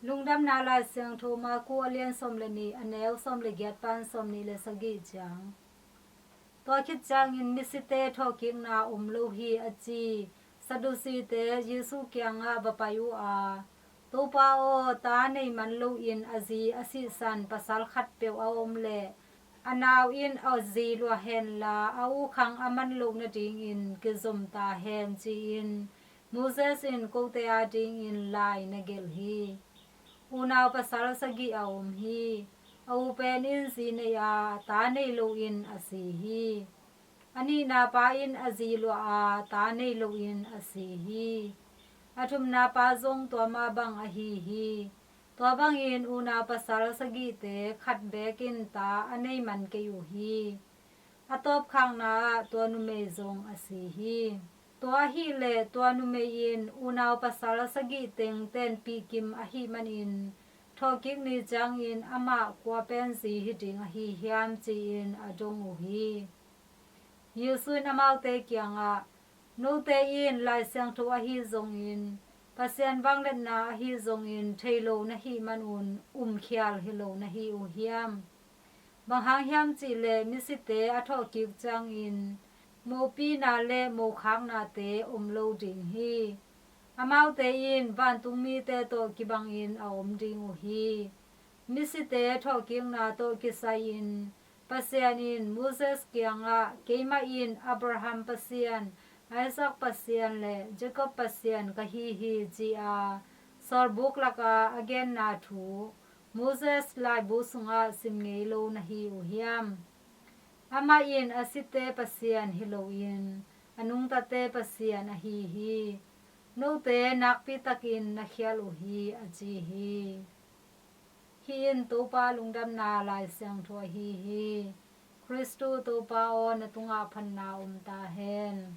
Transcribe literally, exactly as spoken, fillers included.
Lungdamna Lai Siangtho Marku a lian sawm le nih, a neu sawm le giat pan sawm nih le sagih ciang. Tua khit ciangin misite thawhkikna om lo hi a ci Sadducite Jesuh kiangah va pai uh a, Topa aw, ta nei man loin a zi a sihsan pasal khat peuh a om leh a nau in a zi luah henla a u khang a man loh nadingin kizom ta hen ci-in Moses in kote adingin lai na gelh hi. Unau pasal sagih a om hi. A u pen in zi nei a, ta nei loin a si hi. A nihna pa in a zi luah a, ta nei loin a si hi. A thumna pa zong tua mah bang ahi hi. Tua bangin unau pasal sagihte khat bekin ta a nei man kei uh hi. A tawpkhakna ah tua numei zong a si hi. Tua ahih leh tua numei in unau pasal sagih teng tenpih kim ahih manin thawhkik ni ciangin amah kua pen zi hi ding ahi hiam ci-in a dong uh hi. Jesuh in amaute kiangah, note in Lai Siangtho ahi zongin, Pasian vangliatna ahi zongin thei lo na hih manun umkhial hi lo na hi uh hiam? Bang hang hiam cihleh misite a thawhkik ciangin mopina le mokhaknate om lo ding hi. Amaute in vantungmite tawh kibangin a om ding uh hi. Misite thawhkikna tawh kisai-in Pasian in Moses kiangah, keimah in Abraham Pasian, Isaac Pasian le Jacob Pasian ka hi hi ci-a sawlbuk laka a genna thu Moses laibu sungah sim ngei lo na hi uh hiam? Amah in a site Pasian hi loin a nungtate Pasian ahi hi. Note nakpitakin na khial uh hi, a ci hi. Hih in Topa lungdamna Lai Siangtho ahi hi. Khristu Topa aw, na tungah phatna om ta hen.